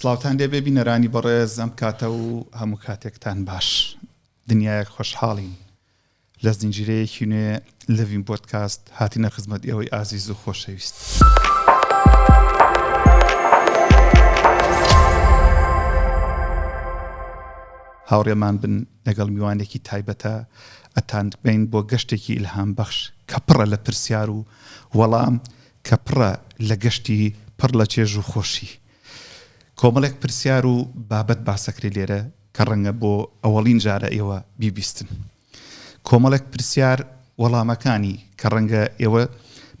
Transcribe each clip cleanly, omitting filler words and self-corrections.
سڵاوتان لێبێ بینەرانی بەڕێز ئەم کاتە و هەموو کاتێکتان باش دنیایەک خۆشحاڵین لە زنجیرەیەکی نوێ لەڤین پۆدکاست هاتینە خزمەت ئێوەی ئازیز و خۆشەویست. هاوڕێمان بن لەگەڵ میوانێکی تایبەتە ئەتانبەین بۆ گەشتێکی ئیلهام بەخش کە پڕە لە پرسیار و وەڵام کە پڕە لە گەشتی پڕ لە چێژ و خۆشی. کۆمەڵێک پرسیار و بابەت باسەکرێ لێرە کە ڕەنگە بۆ ئەوەڵین جارە ئێوە بیبیستن. کۆمەڵێک پرسیار وەڵامەکانی کە ڕەنگە ئێوە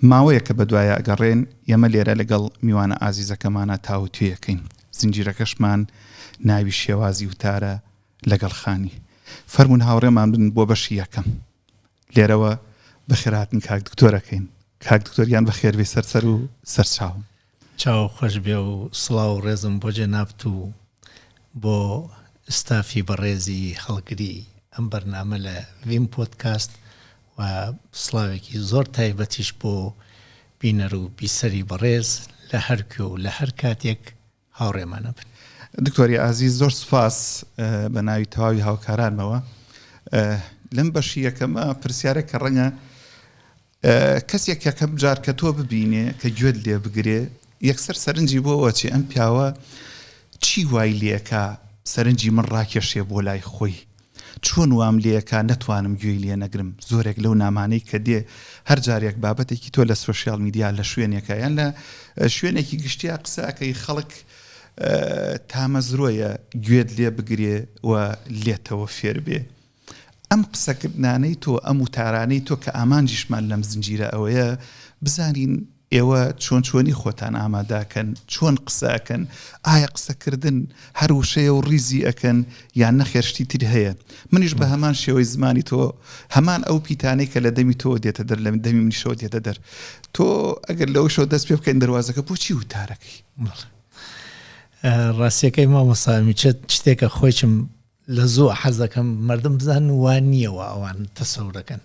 ماوەیەکە بەدوایا ئەگەڕێن، ئێمە لێرە لەگەڵ میوانە ئازیزەکەمانا تاوتوێ ئەکەین. زنجیرەکەشمان ناوی شێوازی وتارە لەگەڵ خانی. فەرموون هاوڕێمان بن بۆ بەشی یەکەم. لێرەوە بەخێرهاتنی کاک دکتۆر ئەکەین. کاک دکتۆر گیان بەخێربێی سەر سەر و سەر چاوم. چاوو خۆش بێ و سڵاو و ڕێزم بۆ جەنابت و بۆ ستافی بەڕێزی هەڵگری ئەم بەرنامە لە ڤیم پۆدکاست و سڵاوێکی زۆر تایبەتیش بۆ بینەر و بیسەری بەڕێز لە هەر کوێ و لە هەر کاتێک هاوڕێمانە بن. دکتۆری ئازیز زۆر سوپاس بە ناوی تەواوی هاوکارانمەوە لەم بەشی یەکەمە پرسیارێک کە ڕەنگە کەسێک یەکەم جار کە تۆ ببینێ کە گوێت لێ بگرێ یەکسەر سەرنجی بۆ ئەوە چێ ئەم پیاوە چی وای لێکا سەرنجی من ڕاکێشێ بۆ لای خۆی چۆن وام لێکا نەتوانم گوێی لێ نەگرم زۆرێک لەو نامانەی کە دێ هەر جارێک بابەتێکی تۆ لە سۆشیال میدیا لە شوێنێکە یان لە شوێنێکی گشتیا قسە ئەکەی خەڵک تامەزرۆیە گوێت لێ بگرێ و لێتەوە فێر بێ ئەم قسەکردنانەی تۆ، ئەم وتارانەی تۆ کە ئامانجیشمان لەم زنجیرە ئەوەیە بزانین ئێوە چۆن چۆنی خۆتان ئامادەکەن، چۆن قسە ئەکەن، ئایا قسەکردن هەر وشەیە و ڕیزی ئەکەن یان نەخێر شتی تر هەیە. منیش بە هەمان شێوەی زمانی تۆ، هەمان ئەو پیتانەی کە لە دەمی تۆوە دێتە دەر لە دەمی منیشەوە دێتە دەر. تۆ ئەگەر لەوەشەوە دەست پێ بکەین دەروازەکە بۆچی وتارەکەی؟ بەڵێ. ڕاستیەکەی مامۆستا میچەت شتێکە خۆیچم لە زوو حەزەکەم مردم بزانن وا نییە وا ئەوان تەسەورەکەن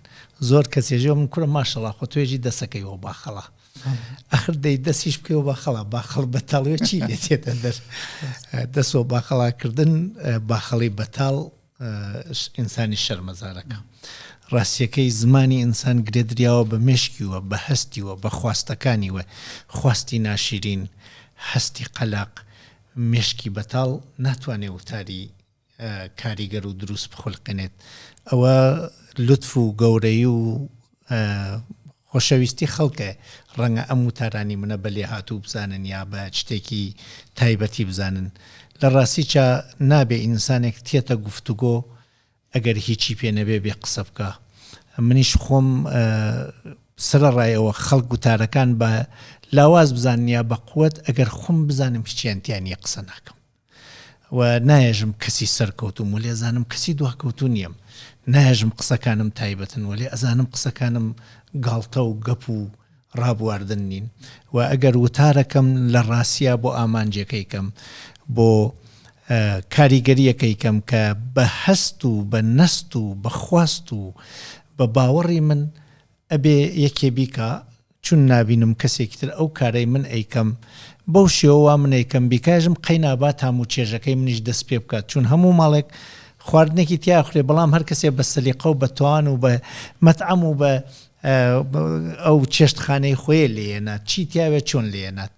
زۆر کەس ێژێ من کورە ماشەڵا خۆ توێژی دەسەکەی وە باخەڵا ئەخر دەی دەسیش بکەی باخەڵا باخەڵ بەتاڵێ چی لێ تێتە دەر دەسەوە باخەڵاکردن باخەڵی بەتاڵ ئینسانی شەرمەزارەکە ڕاستیەکەی زمانی ئینسان گرێدریاوە بە مێشکیوە بە هەستیوە بە خواستەکانیوە خواستی ناشیرین هەستی قەلاق مێشکی بەتاڵ ناتوانێ وتاری کاریگەر و دروست بخولقێنێت. ئەوە لوتف و گەورەیی و خۆشەویستی خەڵکە ڕەنگە ئەم وتارانی منە بە لێهاتوو بزانن یا بە شتێکی تایبەتی بزانن. لە ڕاستیچا نابێ ئینسانێک تێتە گفتوگۆ ئەگەر هیچی پێ نەبێ بێ قسە بکا منیش خۆم سەرەڕای ئەوە خەڵک گوتارەکان بە لاواز بزانن یا بە قوت ئەگەر خۆم بزانم هیچیان تیا نییە قسە ناکەم و نایەژم کەسی سەرکەوتوم وەلێ ئەزانم کەسی دواکەوتوو نییەم نایەژم قسەکانم تایبەتن وەلێ ئەزانم قسەکانم گاڵتە و گەپ و ڕابواردن نین و ئەگەر وتارەکەم لە ڕاستیا بۆ ئامانجێکەی کەم بۆ کاریگەریەکەی کەم کە بە هەست و بە نەست و بە خواست و بە باوەڕی من ئەبێ یەکێ بیکا چون نابینم کەسێکی تر ئەو کارەی من ئەیکەم بەو شێوە وا من ئەیکەم بیکایژم قەینا با تام و چێژەکەی منیش دەست پێ بکات چون هەموو ماڵێک خواردنێکی تیا ئەخورێ بەڵام هەر کەسێ بە سەلیقە و بە توان و بە مەتعەم و بە ئەو چێشتخانەی خۆیە لێیەنات چی تیاوێت چۆن لێیەنات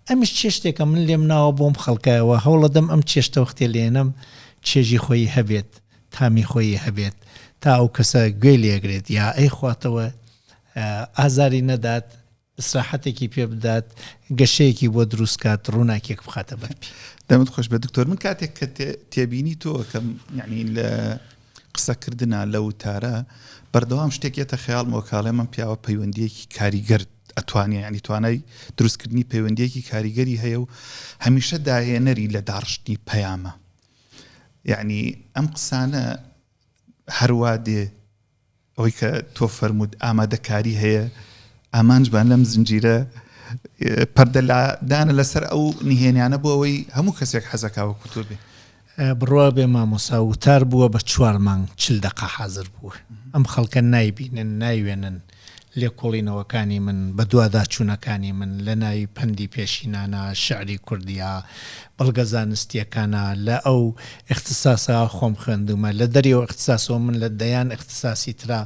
ئەمیش چێشتێکە من لێم ناوە بۆم خەڵکەوە هەوڵەدەم ئەم چێشتە وەختێ لێنەم چێژی خۆی هەبێت تامی خۆی هەبێت تا ئەو کەسە گوێی لێگرێت یا ئەیخواتەوە ئازاری نەدات ئیسراحەتێکی پێ بدات، گەشەیەکی بۆ دروست کات، ڕووناکیەک بخاتە بەر پێی. دەمت خۆش بێت دکتۆر من کاتێک کە تێبینی تۆ ئەکەم یعنی لە قسەکردنا لە وتارە بەردەوام شتێک یەتە خەیاڵمەوە کە ئەڵێم ئەم پیاوە پەیوەندیەکی کاریگەر ئەتوانێ یعنی توانای دروستکردنی پەیوەندیەکی کاریگەری هەیە و هەمیشە داهێنەری لە داڕشتنی پەیامە یعنی ئەم قسانە هەروا دێ ئەوەی کە تۆ فەرمووت ئامادەکاری هەیە، ئامانجمان لەم زنجیرە پەردە لادانە لەسەر ئەو نهێنیانە بۆ ئەوەی هەموو کەسێک حەزەکا وەکو تۆ بێ. بڕوا بێ مامۆسا وتار بووە بە چوار مانگ چل دەقە حازر بووە ئەم خەڵکە نایبینن نایوێنن. لێکۆڵینەوەکانی من، بەدواداچوونەکانی من لە ناوی پەندی پێشینانە، شیعری کوردییە، بەڵگە زانستییەکانە، لە ئەو ئیختساسە خۆم خوێندوومە، لە دەری ئەو ئیختساسەوە من لە دەیان ئیختساسی ترا،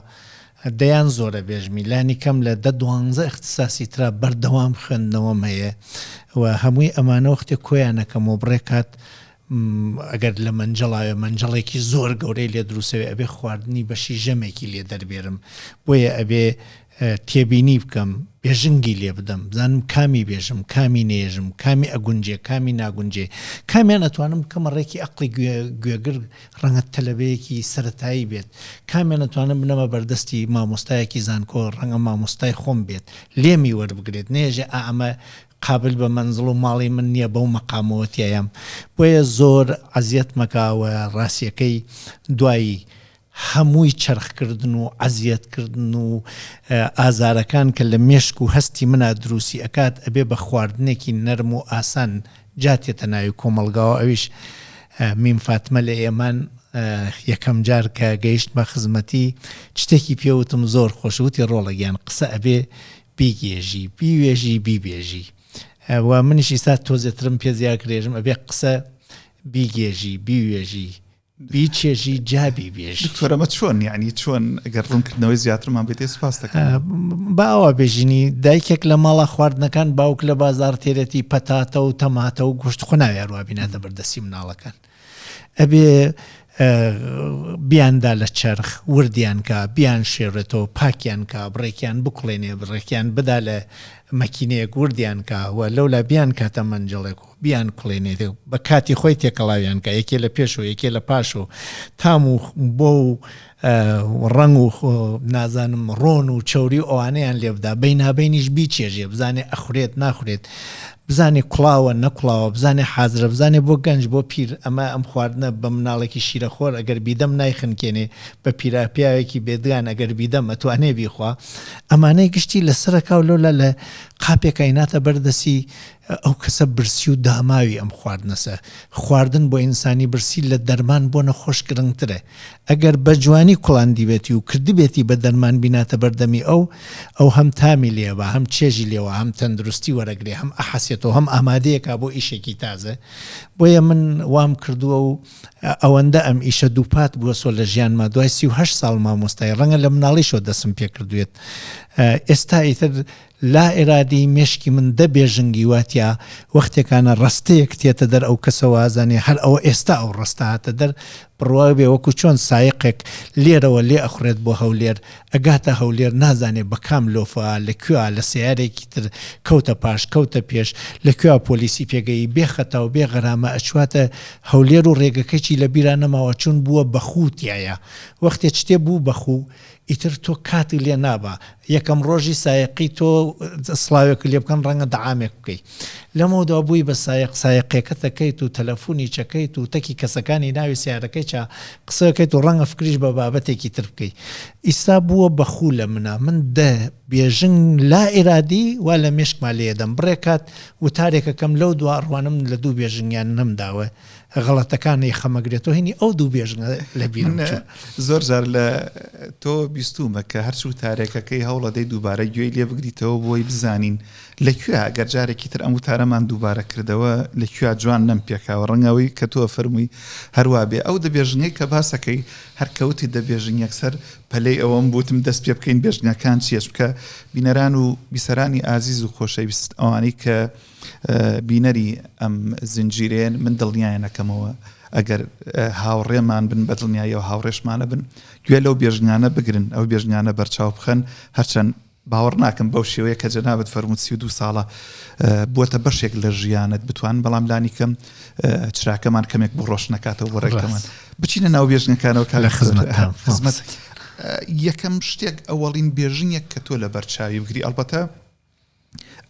دەیان زۆرە بێژمی، لانی کەم لە دە دوانزە ئیختساسی ترا بەردەوام خوێندنەوەم هەیە و هەمووی ئەمانە وەختێ کۆیان ئەکەمەوە بڕێ کات ئەگەر لە مەنجەڵاوێ مەنجەڵێکی زۆر گەورەی لێ دروسەوێ ئەبێ خواردنی بەشی ژەمێکی لێ دەربێرم بۆیە ئەبێ تێبینی بکەم بێژنگی لێ بدەم بزانم کامی بێژم کامی نێژم کامی ئەگونجێ کامی ناگونجێ کامیان ئەتوانم بکەمە ڕێکی ئەقڵی گوێگر ڕەنگە تەلەبەیەکی سەرەتایی بێت کامیان ئەتوانم بنەمە بەردەستی مامۆستایەکی زانکۆ ڕەنگە مامۆستای خۆم بێت لێمی وەربگرێت نێژێ ئا ئەمە قابل بە مەنزڵ و ماڵی من نیە بەو مەقامەوە تیایام بۆیە زۆر عەزیەت مەکە وە ڕاسیەکەی دوای هەمووی چەرخ کردن و عەزیەت کردن و ئازارەکان کە لە مێشک و هەستی منا دروستی ئەکات ئەبێ بە خواردنێکی نەرم و ئاسان جا تێتە ناوی کۆمەڵگاوە ئەویش میم فاتمە لە ئێمان یەکەم جار کە گەیشتمە خزمەتی شتێکی پێ وتم زۆر خۆش وتی ڕۆڵە گیان قسە ئەبێ بیگێژی، بیوێژی، بیبێژی. و منیش ئیستا تۆزێترم پێ زیاد کرێژم ئەبێ قسە بیگێژی، بیوێژی، بیچێژی جا بیبێژی. دکتۆر ئەمە چۆن یعنی چۆن ئەگەر ڕوونکردنەوەی زیاترمان بێتێ سپاس دەکەم. با ئاوا بێژینی دایکێک لە ماڵا خواردنەکان باوک لە بازاڕ تێرێتی پەتاتە و تەماتە و گۆشت خۆ ناوێ هەروا بیناتە بەردەستی مناڵەکان. ئەبێ بیاندا لە چەرخ، وردیان کا، بیانشێورێتەوە، پاکیان کا، بڕێکیان بکوڵێنێ، بڕێکیان بدا لە مەکینەیەک وردیان کا و لەولا بیانکاتە مەنجەڵێک و بیانکوڵێنێت و بە کاتی خۆی تێکەڵاویان کا، یەکێ لە پێش و یەکێ لە پاش و تام و بۆ و ڕەنگ و نازانم ڕۆن و چەوری و ئەوانەیان لێ بدا، بەینابەینیش بیچێژێ، بزانێ ئەخورێت ناخورێت، بزانێ کوڵاوە نەکوڵاوە، بزانێ حازرە، بزانێ بۆ گەنج بۆ پیر، ئەمە ئەم خواردنە بە مناڵێکی شیرەخۆر ئەگەر بیدەم نایخنکێنێ، بە پیراپیاوێکی بێدگان ئەگەر بیدەم ئەتوانێ بیخوا، ئەمانەی گشتی لە سەرەکا و لەولا لە قاپێکا ئیناتە بەر دەسی ئەو کەسە برسی و داماوی ئەم خواردنەسە. خواردن بۆ ئینسانی برسی لە دەرمان بۆ نەخۆش گرنگترە. ئەگەر بە جوانی کوڵاندیبێتی و کردبێتی بە دەرمان بیناتە بەر دەمی ئەو، ئەو هەم تامی لێ با، هەم چێژی لێوە، هەم تەندروستی وەرەگرێ، هەم ئەحەسێتەوە، هەم ئامادەیەکا بۆ ئیشێکی تازە. بۆیە من وام کردووە و ئەوەندە ئەم ئیشە دووپات بووەسۆ لە ژیانما دوای 38 ساڵ مامۆستایی، ڕەنگە لە مناڵیشەوە دەسم پێ کردوێت، ئێستا ئیتر لا ئیرادی مێشکی من دە بێژنگی وا تیا وەختێکانە ڕەستەیەک تێتە دەر ئەو کەسە وازانێ هەر ئەوە ئێستا ئەو ڕەستە هاتە دەر بڕوا بێ وەکو چۆن سایەقێک لێرەوە لێ ئەخوڕێت بۆ هەولێر ئەگاتە هەولێر نازانێ بە کام لۆفە لە کوێا لە سەیارێکی تر کەوتە پاش کەوتە پێش لە کوێا پۆلیسی پێگەیی بێ خەتا و بێ غەرامە ئەچواتە هەولێر و ڕێگەکەچی لە بیرا نەماوە چون بووە بە خوو تیایا وەختێ چتێ بوو بە خوو ئیتر تۆ کاتت لێ نابا یەکەم ڕۆژی سایەقی تۆ سڵاوێکت لێ بکەن ڕەنگە دەعامێک بکەی لەمەودوا بووی بە سایەق سایەقێکەت ئەکەیت و تەلەفونی چەکەیت و تەکی کەسەکانی ناوی سیارەکەی چا قسەکەیت و ڕەنگە فکریش بە بابەتێکی تر بکەی ئیستا بووە بە خوو لە منا من دە بێژنگ لا ئیرادی وا لە مێشکما لێدەم بڕێ کات وتارێکەکەم لەو دوا ئەڕوانم لە دوو بێژنگیان نەمداوە غەڵەتەکانی خەمەگرێتەوە هینی ئەو دوو بێژنگە لە بیرم چوو. زۆر جار لە تۆ بیستوومە کە هەرچ وتارێکەکەی هەوڵەدەی دووبارە گوێی لێ بگریتەوە بۆی بزانین لە کوێ ئەگەر جارێکی تر ئەم وتارەمان دووبارە کردەوە لە کوێ جوان نەم پێکاوە ڕەنگە ئەوەی کە تۆ فەرمووی هەروا بێ ئەو دە بێژنگەی کە باسەکەی هەر کەوتی دە بێژنگ یەکسەر پەلەی ئەوەم بوتم دەست پێ بکەین بێژنگەکان چییە چونکە بینەران و بیسەرانی ئازیز و خۆشەویست ئەوانەی کە بینەری ئەم زنجیرەیەن من دڵنیایان ئەکەمەوە ئەگەر هاوڕێمان بن بە دڵنیاییەوە هاوڕێشمانە بن گوێ لەو بێژنگانە بگرن ئەو بێژنگانە بەرچاو بخەن هەرچەند باوەڕ ناکەم بەو شێوەیە کە جەنابەت فەرمووت 32 ساڵە بووەتە بەشێک لە ژیانت بتوان بەڵام لانی کەم چراکەمان کەمێک بۆ ڕۆشنەکاتەوە بۆ ڕێکەمان بچینە ناو بێژنەکانەوە کە لە خزمەت یەکەم شتێک ئەوەڵین بێژنێک کە تۆ لە بەرچاوی بگری ئەڵبەتە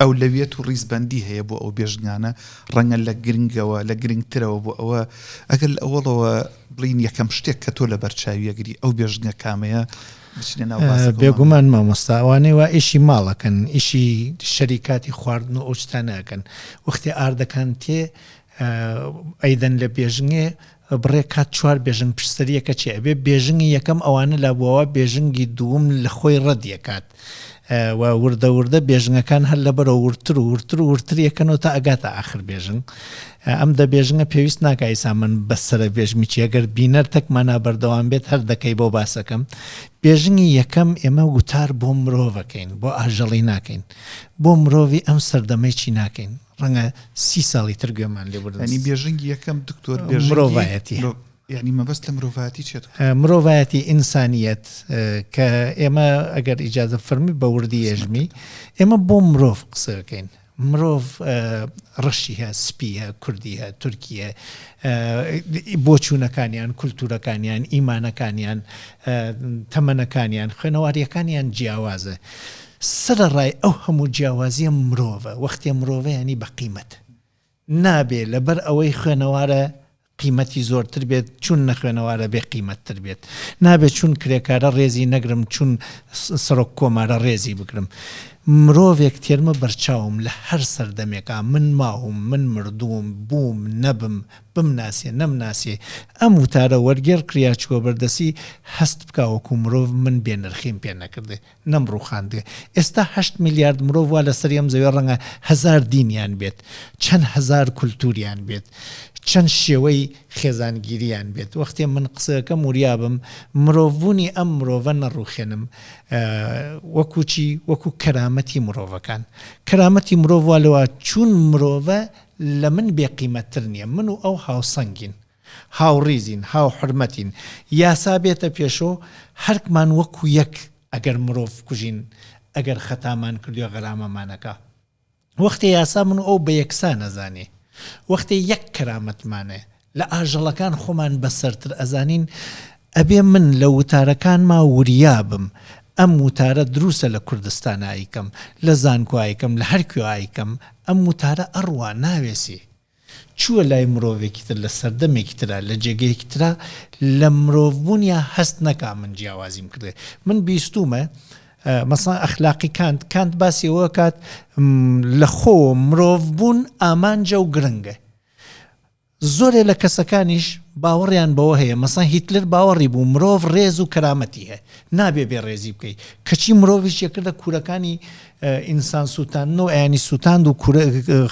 ئەولەویەت و ڕیزبەندی هەیە بۆ ئەو بێژنگانە، ڕەنگە لە گرنگەوە لە گرنگترەوە بۆ ئەوە ئەگەر لە ئەوەڵەوە بڵین یەکەم شتێک کە تۆ لەبەر چاوی ئەگری ئەو بێژنگە کامەیە بچینە ناو باسەکەمان. بێگومان مامۆستا ئەوانەی وا ئیشی ماڵ ئەکەن ئیشی شەریکاتی خواردن و ئەو شتانە ئەکەن وەختێ ئاردەکان تێ ئەیدەن لە بێژنگێ بڕێ کات چوار بێژنگ پشت سەریەکە چێ ئەبێ بێژنگی یەکەم ئەوانە لابوەوە بێژنگی دووم لە خۆی ڕەدیەکات. و وردە وردە بێژنگەکان هەر لەبەرەوە وردتر و وردتر و وردتر یەکەنەوە تا ئەگاتە ئاخر بێژنگ. ئەم دە بێژنگە پێویست ناکا ئیسا من بە سەرە بێژمی چی ئەگەر بینەر تەکمانا بەردەوام بێت هەر دەکەی بۆ باسەکەم. بێژنگی یەکەم ئێمە وتار بۆ مرۆڤ ئەکەین بۆ ئاژەڵی ناکەین. بۆ مرۆڤی ئەم سەردەمەی چی ناکەین. ڕەنگە سی ساڵی تر گوێمان لێ بردن. یانی بێژنگی یەکەم دکتۆر بێژنگی مرۆڤایەتی. یانی مەبەست لە مرۆڤایەتی چیە دکتۆر؟ مرۆڤایەتی ئینسانیەت کە ئێمە ئەگەر ئیجازە فەرمی بە وردی ئێژمی ئێمە بۆ مرۆڤ قسەکەین مرۆڤ ڕەشی هە سپی هە کوردی هە تورکی هە بۆچوونەکانیان کولتوورەکانیان ئیمانەکانیان تەمەنەکانیان خوێنەواریەکانیان جیاوازە سەرەڕای ئەو هەموو جیاوازیە مرۆڤە وەختێ مرۆڤە یانی بە قیمەت نابێ لەبەر ئەوەی خوێنەوارە قیمەتی زۆرتر بێت چون نەخوێنەوارە بێ قیمەت تر بێت نابێت چون کرێکارە ڕێزی نەگرم چون سەرۆک کۆمارە ڕێزی بگرم مرۆڤێک تێرمە بەرچاوم لە هەر سەردەمێکا من ماوم من مردووم بووم نەبم بمناسێ نەمناسێ ئەم وتارە وەرگێڕ کریا چووە بەردەسی هەست بکا وەکوو مرۆڤ من بێ نرخیم پێ نەکردێ نەمڕووخاندێ. ئێستا هەشت میلیارد مرۆڤ وا لەسەری ئەم زەویە ڕەنگە هەزار دینیان بێت، چەند هەزار کولتووریان بێت، چەند شێوەی خێزانگیرییان بێت. وەختێ من قسەکەم وریا بم، مرۆڤبوونی ئەم مرۆڤە نەڕووخێنم. وەکوو چی؟ وەکوو کەرامەتی مرۆڤەکان. کەرامەتی مرۆڤ وا لەوە چوون مرۆڤە لە من بێ قیمەتتر نییە. من و ئەو هاوسەنگین. هاوڕیزین، هاوحورمەتین، یاسا بێتە پێشۆ هەرکمان وەکو یەک ئەگەر مرۆڤ بکوژین، ئەگەر خەتامان کردوە غەرامەمان ئەکا. وەختێ یاسا من و ئەو بە یەکسان ئەزانێ، وەختێ یەک کەرامەتمانە، لە ئاژەڵەکان خۆمان بەسەرتر ئەزانین، ئەبێ من لە وتارەکانما وریا بم، ئەم وتارە دروسە لە کوردستانا ئەیکەم، لە زانکۆ ئەیکەم، لە هەر کوێ ئەیکەم، ئەم وتارە ئەڕوا، ناوێسێ. چووە لای مرۆڤێکی تر لە سەردەمێکی ترا لە جێگەیەکی ترا لە مرۆڤبوونیا هەست نەکا من جیاوازیم کردێ من بیستوومە مەسەڵەن ئەخلاقی کانت کانت باسی ئەوە کات لە خۆ مرۆڤبوون ئامانجە و گرنگە زۆرێ لە کەسەکانیش باوەڕیان بەوە هەیە مەسەن هیتلر باوەڕی بوو مرۆڤ ڕێز و کەرامەتی هەیە نابێ بێ ڕێزی بکەی کەچی مرۆڤیش یەکردە کورەکانی ئینسان سوتاندن و ئەیانی سوتاند و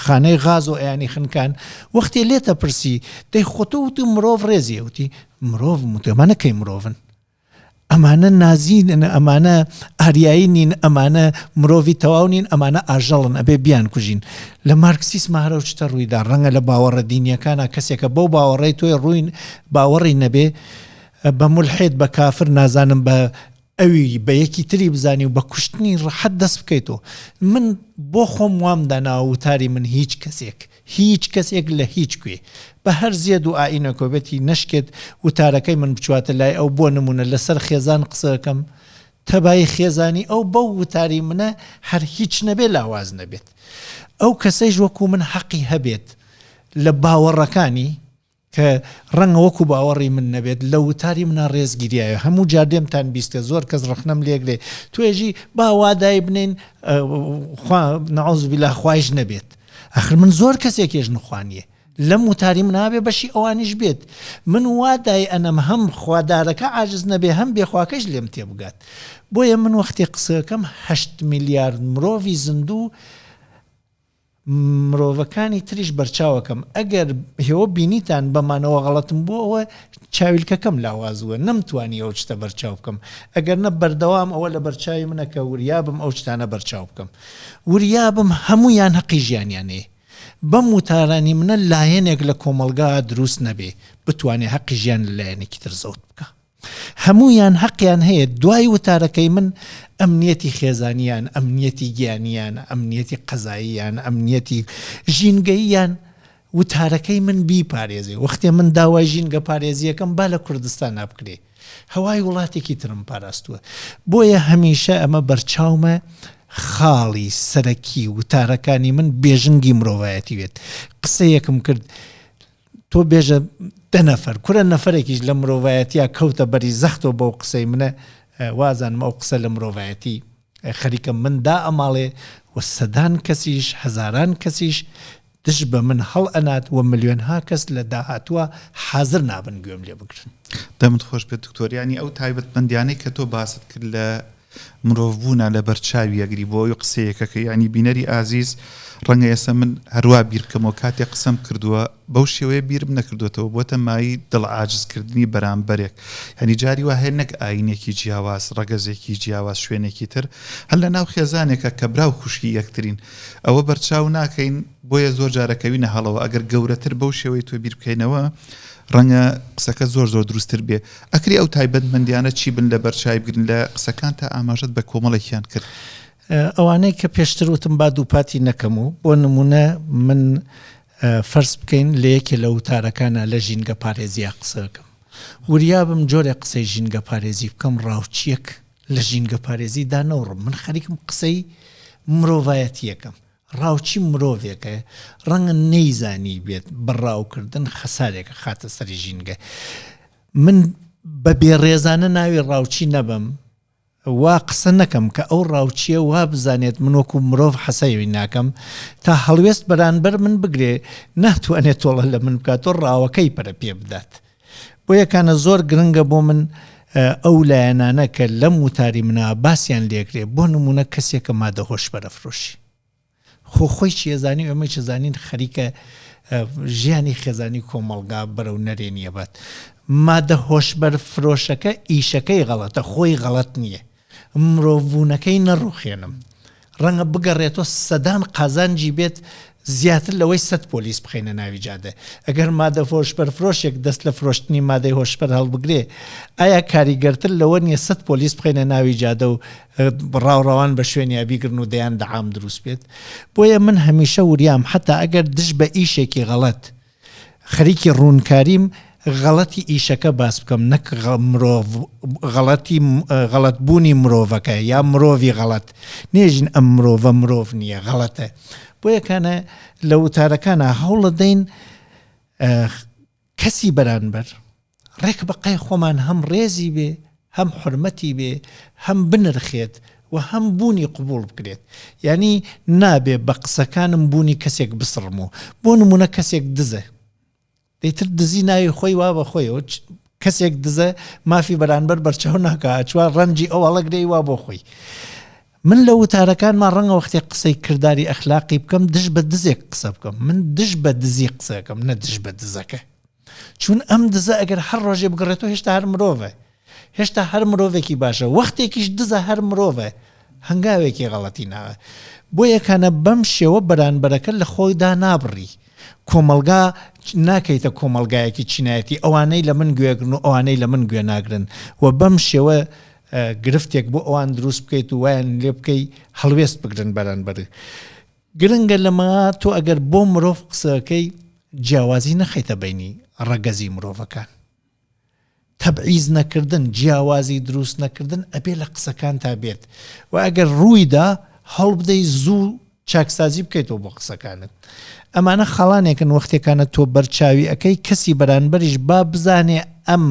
خانەی غاز و ئەیانی خنکان وەختێ لێتە پرسی دەی خۆتۆ وتی مرۆڤ ڕێزی وتی مرۆڤ وتی ئەمانە کەی مرۆڤن ئەمانە نازین ئەمانە ئاریایی نین ئەمانە مرۆڤی تەواو نین ئەمانە ئاژەڵن ئەبێ بیان کوژین لە مارکسیسما هەرەو شتە ڕوویدا ڕەنگە لە باوەڕە دینیەکانە کەسێکە بەو باوەڕەی تۆی ڕووین باوەڕی نەبێ بە مولحید بە کافر نازانم بە ئەوی بە یەکی تری بزانی و بە کوشتنی ڕەحەت دەست بکەیتەوە من بۆ خۆم وام داناوە وتاری من هیچ کەسێک هیچ کەسێک لە هیچ کوێ بە هەر زێد و ئائینەکۆ بێتی نەشکێت وتارەکەی من بچواتە لای ئەو بۆ نمونە لەسەر خێزان قسەکەم تەبایی خێزانی ئەو بەو وتاری منە هەر هیچ نەبێ لاواز نەبێت ئەو کەسەیش وەکو من حەقی هەبێت لە باوەڕەکانی کە ڕەنگە وەکو باوەڕی من نەبێت، لە وتاری منا ڕێز گیریایە، هەموو جار لێمتان بیستێ زۆر کەس ڕەخنەم لێگرێ توێژی با وا دایبنێین خوا نعوذ باللە خوایش نەبێت، ئاخر من زۆر کەسێکێش نخوا نییە لەم وتاری منا بێ بەشی ئەوانیش بێت، من وا دایئەنەم هەم خوادارەکە عاجز نەبێ هەم بێخواکەش لێم تێبگات، بۆیە من وەختێ قسەکەم هەشت میلیارد مرۆڤی زیندوو مرۆڤەکانی تریش بەرچاوەکەم ئەگەر هێوە بینیتان بەمانەوە غەڵەتم بووە ئەوە چاویلکەکەم لاواز بووە نەمتوانی ئەو شتە بەرچاو بکەم ئەگەر نە بەردەوام ئەوە لە بەرچاوی منە کە وریابم ئەو شتانە بەرچاو بکەم وریابم هەموویان هەقی ژیانیان هەیە بەم وتارانی منە لایەنێک لە کۆمەڵگا دروست نەبێ بتوانێ هەقی ژیان لە لایەنێکی تر زەوت بکا. هەموویان هەقیان هەیە دوای وتارەکەی من ئەمنیەتی خێزانیان، ئەمنیەتی گیانیان، ئەمنیەتی قەزاییان، ئەمنیەتی ژینگەییان وتارەکەی من بیپارێزێ. وەختێ من داوای ژینگە پارێزیەکەم با لە کوردستانا بکرێ. هەوای وڵاتێکی ترم پاراستووە. بۆیە هەمیشە ئەمە بەرچاومە خاڵی سەرەکی وتارەکانی من بێژنگی مرۆڤایەتی بێت. قسەیەکم کرد تۆ بێژە دە نەفەر کورە نەفەرێکیش لە مرۆڤایەتیا کەوتە بەری زەختەوە بەو قسەی منە وازانم ئەو قسە لە مرۆڤایەتی خەریکە من دا ئەماڵێ و سەدان کەسیش هەزاران کەسیش دژ بە من هەڵ ئەنات و ملیۆنها کەس لە داهاتووە حازر نابن گوێم لێ بگرن. دەمت خۆش بێت دکتۆر یانی ئەو تایبەتمەندیانەی کە تۆ باست کرد لە. مرۆڤبوونە لەبەر چاوی ئەگری بۆ ئەوی قسەیەکە کە یانی بینەری ئازیز ڕەنگە ئێستا من هەروا بیر بکەمەوە کاتێک قسەم کردووە بەو شێوەیە بیرم نەکردوێتەوە بۆتە مایەی دڵ عاجزکردنی بەرامبەرێک یانی جاری وا هەیە نەک ئاینێکی جیاواز ڕەگەزێکی جیاواز شوێنێکی تر هەر لە ناو خێزانێکە کە برا و خوشکی یەکترین ئەوە بەرچاو ناکەین بۆیە زۆر جارەکەوینە هەڵەوە ئەگەر گەورەتر بەو شێوەی تۆ بیر بکەینەوە ڕەنگە قسەکە زۆر زۆر دروستتر بێ. ئەکرێ ئەو تایبەتمەندیانە چی بن لەبەر چاوی بگرن؟ لە قسەکانتا ئاماژەت بە کۆمەڵێکیان کرد. ئەوانەی کە پێشتر وتم با دووپاتی نەکەم و بۆ نموونە من فەرز بکەین لە یەکێ لە وتارەکانا لە ژینگە پارێزیا قسە بکەم وریا بم جۆرێ قسەی ژینگە پارێزی بکەم ڕاوچیەک لە ژینگە پارێزی دانەوڕم من خەریکم قسەی مرۆڤایەتیەکەم ڕاوچی مرۆڤێکە ڕەنگە نەیزانیبێت بە ڕاوکردن خەسارێک ئەخاتە سەری ژینگە. من بە بێڕێزانە ناوی ڕاوچی نەبەم، وا قسە نەکەم کە ئەو ڕاوچییە وا بزانێت من وەکو مرۆڤ حەسەوی ناکەم، تا هەڵوێست بەرانبەر من بگرێ، ناتوانێت تۆڵە لە من بکات و ڕاوەکەی پەرە پێ بدات. بۆیە کانە زۆر گرنگە بۆ من ئەو لایەنانە کە لەم وتاری منا باسیان لێکرێ، بۆ نموونە کەسێکە مادە هۆشبەرە فرۆشی. خۆ خۆی چی ئەزانی و ئێمەیش ئەزانین خەریکە ژیانی خێزانی کۆمەڵگا بەرەو نەرێنی ئەبات. مادە هۆشبەر فرۆشەکە ئیشەکەی غەڵەتە خۆی غەڵەت نییە. مرۆڤبوونەکەی نەڕوخێنم. ڕەنگە بگەڕێتەوە سەدان قازانجی بێت زیاتر لەوەی سەت پۆلیس بخەینە ناوی جادە. ئەگەر مادە هۆشبەرفرۆشێک دەست لە فرۆشتنی مادەی هۆشبەر هەڵبگرێ ئایا کاریگەرتر لەوە نییە سەت پۆلیس بخەینە ناوی جادە و ڕاوڕەوان بە شوێنیا بیگرن و دەیان دەعام دروست بێت؟ بۆیە من هەمیشە وریام حەتا ئەگەر دژ بە ئیشێکی غەڵەت خەریکی ڕوونکاریم غەڵەتی ئیشەکە باس بکەم نەک مرۆڤ غەڵەتی غەڵەت بوونی مرۆڤەکە یا مرۆڤی غەڵەت نێژین ئەم مرۆڤە مرۆڤ نییە غەڵەتە بۆیە کانە لە وتارەکانە هەوڵەدەین کەسی بەرانبەر ڕێک بە قەی خۆمان هەم ڕێزی بێ، هەم حورمەتی بێ، هەم بنرخێت و هەم بوونی قبووڵ بکرێت. یانی نابێ بە قسەکانم بوونی کەسێک بسڕم و بۆ نموونە کەسێک دزە، ئیتر دزی ناوی خۆی وا بە خۆیەوە کەسێک دزە مافی بەرانبەر بەرچاو ناکا ئەچوا ڕەنجی ئەو هەڵەگرێ وا بۆ خۆی. من لە وتارەکانما ڕەنگە وەختێک قسەی کرداری ئەخلاقی بکەم دژ بە دزێک قسە بکەم، من دژ بە دزی قسە ئەکەم نە دژ بە دزەکە. چون ئەم دزە ئەگەر هەر ڕۆژێ بگەڕێتەوە هێشتا هەر مرۆڤە، هێشتا هەر مرۆڤێکی باشە، وەختێکیش دزە هەر مرۆڤە، هەنگاوێکی غەڵەتی ناوە. بۆیە کانە بەم شێوە بەرانبەرەکە لە خۆی دانابڕی. کۆمەڵگا ناکەیتە کۆمەڵگایەکی چینایەتی ئەوانەی لە من گوێگرن و ئەوانەی لە من گوێ ناگرن و بەم شێوە گرفتێک بۆ ئەوان دروست بکەیت و وایان لێ بکەی هەڵوێست بگرن بەرانبەر. گرنگە لەمە تۆ ئەگەر بۆ مرۆڤ قسەکەی جیاوازی نەخەیتە بەینی ڕەگەزی مرۆڤەکان. تەبعیز نەکردن، جیاوازی دروست نەکردن ئەبێ لە قسەکانتا بێت و ئەگەر ڕوویدا هەوڵبدەی زوو چاکسازی بکەیتەوە بۆ قسەکانت. ئەمانە خاڵانێکن وەختێکانە تۆ بەرچاوی ئەکەی کەسی بەرانبەریش با بزانێ ئەم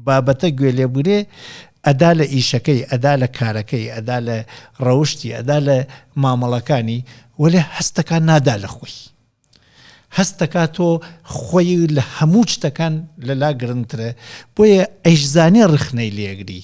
بابەتە گوێ لێ بگرێ ئەدا لە ئیشەکەی، ئەدا لە کارەکەی، ئەدا لە ڕەوشتی، ئەدا لە مامەڵەکانی، وەلێ هەستەکا نادا لە خۆی. هەست دەکا تۆ خۆی لە هەموو شتەکان لەلا گرنگترە، بۆیە ئەیشزانێ ڕخنەی لێگری.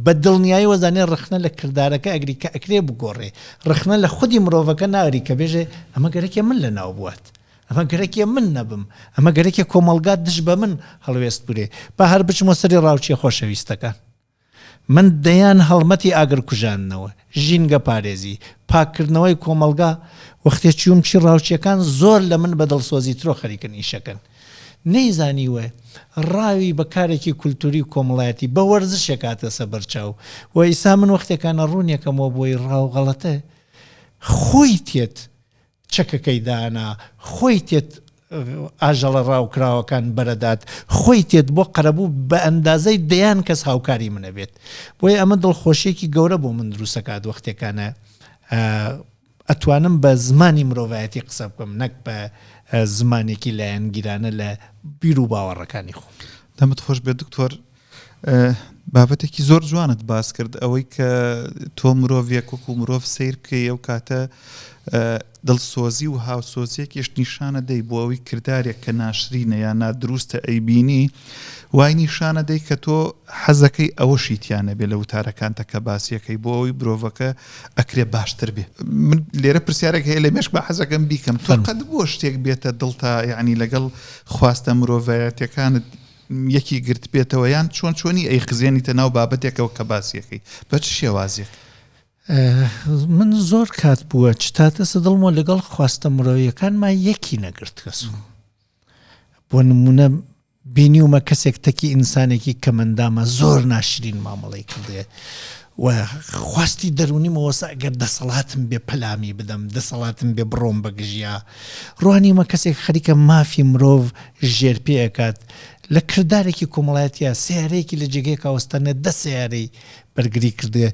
بە دڵنیایەوە زانێ ڕەخنە لە کردارەکە ئەگری کە ئەکرێ بگۆڕێ، ڕەخنە لە خودی مرۆڤەکە ناگری کە بێژێ ئەمە گەرەکیە من لە ناو بوات، ئەمە گەرەکیە من نەبم، ئەمە گەرەکیە کۆمەڵگا دژ بە من هەڵوێست بگرێ. با هەر بچمۆ سەری ڕاوچیە خۆشەویستەکان. من دەیان هەڵمەتی ئاگر کوژاندنەوە، ژینگە پارێزی، پاککردنەوەی کۆمەڵگا، وەختێ چووم چی ڕاوچیەکان زۆر لە من بە دڵسۆزیترۆ خەریکن ئیشەکەن. نەیزانیوە ڕاوی بە کارێکی کولتوری و کۆمەڵایەتی بە وەرزشێک هاتەسە بەرچاو و ئیسا من وەختێکانە ڕوونیەکەمەوە بۆی ڕاو غەڵەتە خۆی تێت چەکەکەی دانا خۆی تێت ئاژەڵە ڕاوکراوەکان بەرەدات خۆی تێت بۆ قەرەبوو بە ئەندازەی دەیان کەس هاوکاری منە بێت بۆیە ئەمە دڵخۆشیەکی گەورە بۆ من دروستەکات وەختێکانە ئەتوانم بە زمانی مرۆڤایەتی قسە بکەم نەک بە زمانێکی لایەنگیرانە لە بیر و باوەڕەکانی خۆم. دەمت خۆش بێت دکتۆر بابەتێکی زۆر جوانت باس کرد ئەوەی کە تۆ مرۆڤێک وەکو مرۆڤ سیر بکەی ئەو کاتە دڵسۆزی و هاوسۆزیەکیشت نیشانەدەی بۆ ئەوەی کردارێک کە ناشرینە یا نادروستە ئەیبینی وای نیشانەدەی کە تۆ حەزەکەی ئەوەشی تیا نەبێ لە وتارەکانتە کە باسیەکەی بۆ ئەوەی مرۆڤەکە ئەکرێ باشتر بێ. من لێرە پرسیارێک هەیە لە مێشکما حەزەکەم بیکەم تۆ قەت بووە شتێک بێتە دڵتا یعنی لەگەڵ خواستە مرۆڤایەتیەکانت یەکی گرتبێتەوە یان چۆن چۆنی ئەیخزێنیتە ناو بابەتێکەوە کە باسیەکەی بە چ شێوازێک؟ من زۆر کات بووە چتاتەسە دڵمەوە لەگەڵ خواستە مرۆیەکانما یەکی نەگرتگەسو بۆ نمونە بینیومە کەسێک تەکی ئینسانێکی کەمەندامە زۆر ناشرین مامەڵەی کردێ و خواستی دەرونیمە وەسە ئەگەر دەسەڵاتم بێ پەلامی بدەم دەسەڵاتم بێ بڕۆم بەگژیا ڕوانیومە کەسێک خەریکە مافی مرۆڤ ژێرپێ ئەکات لە کردارێکی کۆمەڵایەتیا سەیارەیەکی لە جێگەیەکا وەستانێ دە سەیارەی بەرگری کردێ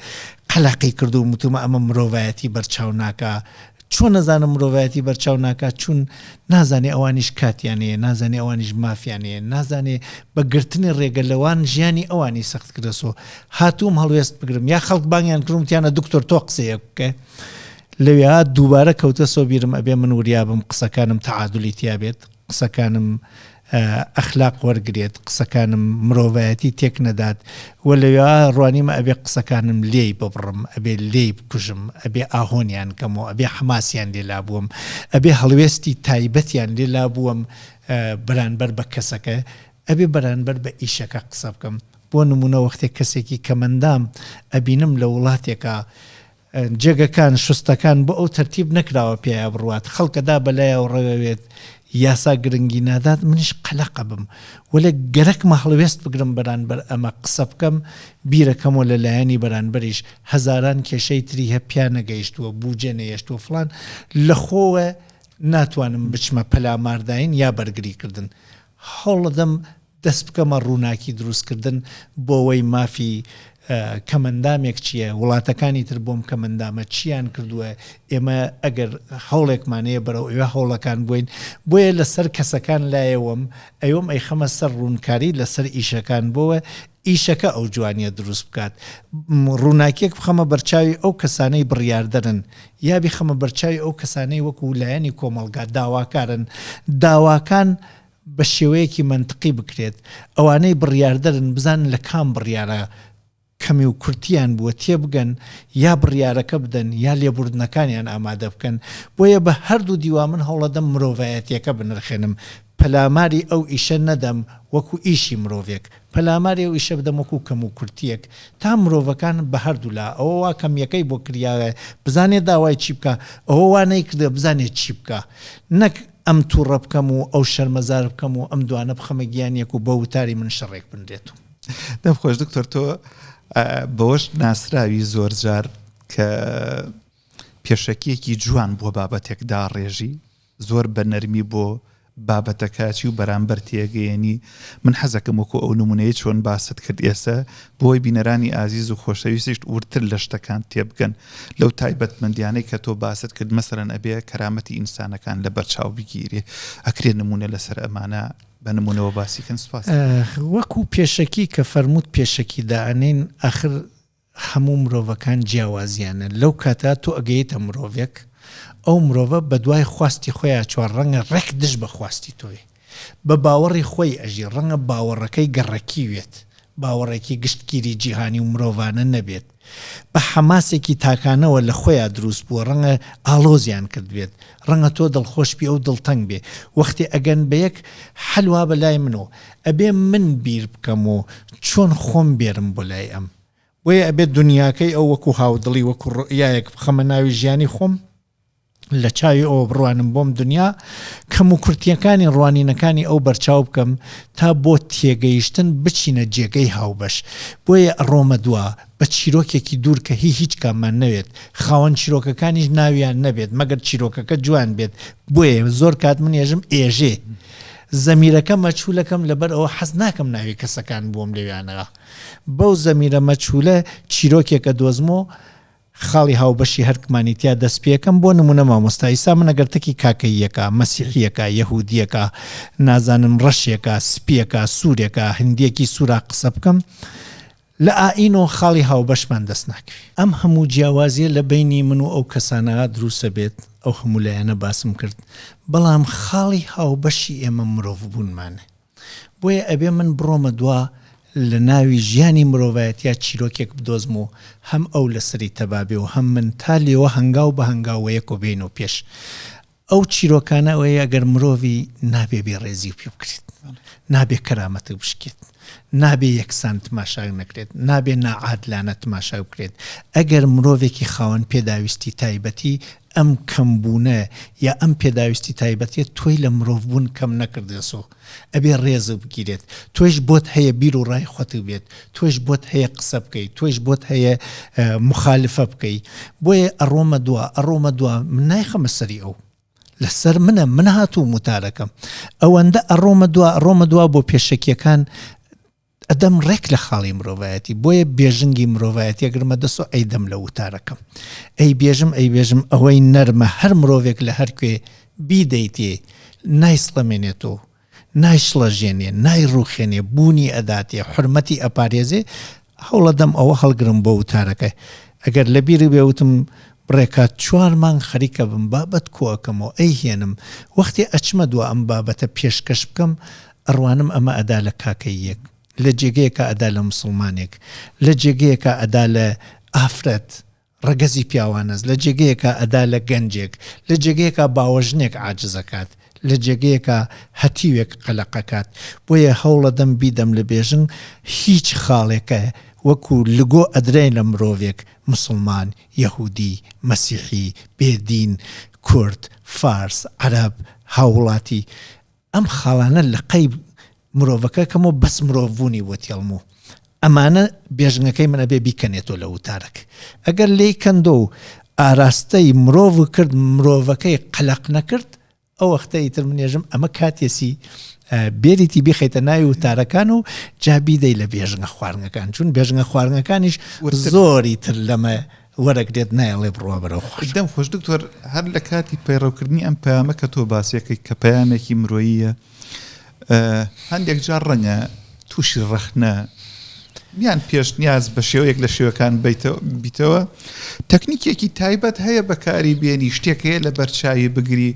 قەلەقی کردووم وتومە ئەمە مرۆڤایەتی بەرچاو ناکا چۆن ئەزانم مرۆڤایەتی بەرچاو ناکا چون نازانێ ئەوانیش کاتیان هەیە نازانێ ئەوانیش مافیان هەیە نازانێ بە گرتنی ڕێگە لەوان ژیانی ئەوانی سەخت کردەسۆ هاتووم هەڵوێست بگرم یا خەڵک بانگیان کردوم وتیانە دکتۆر تۆ قسەیەک بکە لەویا دووبارە کەوتەسۆ بیرم ئەبێ من وریابم قسەکانم تەعادولی تیا بێت قسەکانم ئەخلاق وەرگرێت، قسەکانم مرۆڤایەتی تێک نەدات و لەوێ ڕوانیمە ئەبێ قسەکانم لێی ببڕم، ئەبێ لێی بکوژم، ئەبێ ئاهۆنیان کەم و ئەبێ حەماسیان لێ لابوەم، ئەبێ هەڵوێستی تایبەتیان لێ لابوەم بەرانبەر بە کەسەکە، ئەبێ بەرانبەر بە ئیشەکە قسە بکەم. بۆ نموونە وەختێ کەسێکی کەمەندام ئەبینم لە وڵاتێکا جێگەکان، شوستەکان بۆ ئەو تەرتیب نەکراوە پیایا بڕوات، خەڵک ئەدا بەلایەوە ڕەوێت، یاسا گرنگی نادات، منیش قەلەق ئەبم، وەلێ گەرەکمە هەڵوێست بگرم بەرانبەر ئەمە قسە بکەم، بیرەکەمەوە لە لایەنی بەرانبەریش هەزاران کێشەی تری هە پیا نەگەیشتووە، بوجە نەیەشتووە فڵان، لە خۆوە ناتوانم بچمە پەلامارداین یا بەرگری کردن، هەوڵەدەم دەست بکەمە ڕووناکی دروستکردن بۆوەی مافی کەمەندامێک چییە، وڵاتەکانی تر بۆم کەمەندامە چییان کردووە، ئێمە ئەگەر هەوڵێکمان هەیە بەرەو ئەوێ هەوڵەکان بۆین، بۆیە لەسەر کەسەکان لایەوەم ئەیوەم ئەیخەمە سەر ڕوونکاری لەسەر ئیشەکان بۆوە ئیشەکە ئەو جوانیە دروست بکات ڕووناکیەک بخەمە بەرچاوی ئەو کەسانەی بڕیاردەرن یا بیخەمە بەرچاوی ئەو کەسانەی وەکو لایەنی کۆمەڵگا داواکارن داواکان بە شێوەیەکی مەنتقی بکرێت، ئەوانەی بڕیاردەرن بزانن لە کام بڕیارە کەمی و کورتییان بووە تێبگەن یا بڕیارەکە بدەن یا لێبوردنەکانیان ئامادە بکەن، بۆیە بە هەردوو دیوا من هەوڵەدەم مرۆڤایەتیەکە بنرخێنم، پەلاماری ئەو ئیشە نەدەم وەکو ئیشی مرۆڤێک، پەلاماری ئەو ئیشە بدەم وەکو کەموکورتییەک تا مرۆڤەکان بە هەردوولا ئەوە وا کەمییەکەی بۆ کریاوە بزانێ داوای چی بکا، ئەوە وا نەیکردوە بزانێ چی بکا نەک ئەم توڕە بکەم و ئەو شەرمەزار بکەم و ئەم دوانە بخەمە گیان یەک و بە وتاری من شەڕێک بنرێت و. دەم خۆش دکتۆر تۆ بەوەش ناسراوی زۆرجار کە پێشەکیەکی جوان بۆ بابەتێک داڕێژی زۆر بە نەرمی بۆ بابەتەکەچی و بەرامبەر تێگەیەنی من حەزەکەم وەکو ئەو نمونەیە چۆن باست کرد ئێستا بۆی بینەرانی ئازیز و خۆشەویستیشت وردتر لە شتەکان تێبگەن لەو تایبەتمەندیانەی کە تۆ باست کرد مەسەلەن ئەبێ کەرامەتی ئینسانەکان لەبەر چاو بگیرێ ئەکرێ نمونە لەسەر ئەمانە بە نمونەوە باسی کەن سپاس. وەکو پێشەکی کە فەرمووت پێشەکی دائەنێین ئاخر هەموو مرۆڤەکان جیاوازیانە لەو کاتە تۆ ئەگەیتە مرۆڤێک ئەو مرۆڤە بەدوای خواستی خۆیا چوە ڕەنگە ڕێک دژ بە خواستی تۆی بە باوەڕی خۆی ئەژی ڕەنگە باوەڕەکەی گەڕەکی وێت باوەڕێکی گشتگیری جیهانی و مرۆڤانە نەبێت بە حەماسێکی تاکانەوە لە خۆیا دروست بووە ڕەنگە ئاڵۆزیان کردبێت ڕەنگە تۆ دڵخۆش بی ئەو دڵتەنگ بێ وەختێ ئەگەن بە یەک حەل وا بە لای منۆ ئەبێ من بیر بکەم و چۆن خۆم بێرم بۆ لای ئەم بۆیە ئەبێ دونیاکەی ئەو وەکو هاودڵی وەکو ڕوئیایەک بخەمە ناوی ژیانی خۆم لە چاوی ئەوە بڕوانم بۆم دونیا کەم و کورتیەکانی ڕوانینەکانی ئەو بەرچاو بکەم تا بۆ تێگەیشتن بچینە جێگەی هاوبەش بۆیە ئەڕۆمە دوا بە چیرۆکێکی دوور کە هی هیچ کاممان نەوێت خاوەن چیرۆکەکانیش ناویان نەبێت مەگەر چیرۆکەکە جوان بێت بۆیە زۆر کات من ێژم ئێژێ زەمیرەکە مەچولەکەم لەبەر ئەوە حەز ناکەم ناوی کەسەکان بۆم لەویانەوە بەو زەمیرە مەجهولە چیرۆکێک ئەدۆزمۆ خاڵی هاوبەشی هەرکمانی تیا دەست پێکەم بۆ نمونە مامۆستا ئیسا من ئەگەر تەکی کاکەییەکە مەسیحیەکە یەهودیەکە نازانم ڕەشێکە سپیەکە سورێکە هندیەکی سورا قسە بکەم. لە ئائین و خاڵی هاوبەشمان دەست ناکەوێ. ئەم هەموو جیاوازیە لە بەینی من و ئەو کەسانە دروست ئەبێت، ئەو هەموو لایەنە باسم کرد، بەڵام خاڵی هاوبەشی ئێمە مرۆڤبوونمانە. بۆیە ئەبێ من بڕۆمە دوا لە ناوی ژیانی مرۆڤایەتیا چیرۆکێک بدۆزم و هەم ئەو لەسەری تەبا بێ و هەم من تا لێوە هەنگاو بە هەنگاو وەیەکۆ بێینەوە پێش. ئەو چیرۆکانە ئەوەیە ئەگەر مرۆڤی نابێ بێ ڕێزی پێ بکرێت، نابێ کەرامەتت بشکێت، نابێ یەکسان تماشا نەکرێت، نابێ ناعادلانە تماشا بکرێت، ئەگەر مرۆڤێکی خاوەن پێداویستی تایبەتی ئەم کەم بوونە یا ئەم پێداویستی تایبەتیە تۆی لە مرۆڤ بوون کەم نەکردێسۆ ئەبێ ڕێزت بگیرێت تۆیش بۆت هەیە بیر و ڕای خۆت بێت تۆیش بۆت هەیە قسە بکەی تۆیش بۆت هەیە مخالفە بکەی بۆیە ئەڕۆمە دوا ئەڕۆمە دوا من نایخەمە سەری ئەو لەسەر منە من هاتووم وتارەکەم ئەوەندە ئەڕۆمە دوا ئەڕۆمە دوا بۆ پێشەکیەکان ئەدەم ڕێک لە خاڵی مرۆڤایەتی بۆیە بێژنگی مرۆڤایەتی ئەگرمە دەست و ئەیدەم لە وتارەکەم ئەی بێژم ئەی بێژم ئەوەی نەرمە هەر مرۆڤێک لە هەر کوێ بیدەیتێ نایسڵەمێنێتۆ نایشڵەژێنێ نایڕوخێنێ بوونی ئەداتێ حورمەتی ئەپارێزێ هەوڵەدەم ئەوە هەڵگرم بۆ وتارەکە ئەگەر لە بیرت بێ وتم بڕێکا چوار مانگ خەریکە بم بابەت کۆئەکەمەوە ئەیهێنم وەختێ ئەچمە دوا ئەم بابەتە پێشکەش بکەم ئەڕوانم ئەمە ئەدا لە کاکەییەک، لە جێگەیەکا ئەدا لە موسڵمانێک، لە جێگەیەکا ئەدا لە ئافرەت، ڕەگەزی پیاوانەس، لە جێگەیەکا ئەدا لە گەنجێک، لە جێگەیەکا باوەژنێک عاجز ئەکات، لە جێگەیەکا هەتیوێک قەلەق ئەکات. بۆیە هەوڵەدەم بیدەم لە بێژنگ هیچ خاڵێکە وەکو لگۆ ئەدرێ لە مرۆڤێک، موسڵمان، یەهودی، مەسیحی، بێ دین، کورد، فارس، عەرەب، هاووڵاتی، ئەم خاڵانە لەقەی مرۆڤەکە کەم و بەس مرۆڤ بوونی بۆ تێڵم و ئەمانە بێژنگەکەی من ئەبێ بیکەنێتۆ لە وتارەک ئەگەر لێی کەندۆ و ئاراستەی مرۆڤ کرد مرۆڤەکەی قەلەق نەکرد ئەو وەختە ئیتر من ێژم ئەمە کاتێسی بێریتی بیخەیتە ناوی وتارەکان و جا بیدەی لە بێژنگە خواردنەکان چون بێژنگە خواردنەکانیش زۆری تر لەمە وەرەگرێت نایەڵێ بڕوا بەرەو خۆش. دەم خۆش دکتۆر هەر لە کاتی پەیڕەوکردنی ئەم پەیامە کە تۆ باسیەکەی کە پەیامێکی مرۆییە هەندێک جار ڕەنگە تووشی ڕەخنە یان پێشنیاز بە شێوەیەک لە شێوەکان بیتەوە تەکنیکێکی تایبەت هەیە بەکاری بێنی شتێک هەیە لە بەرچاوی بگری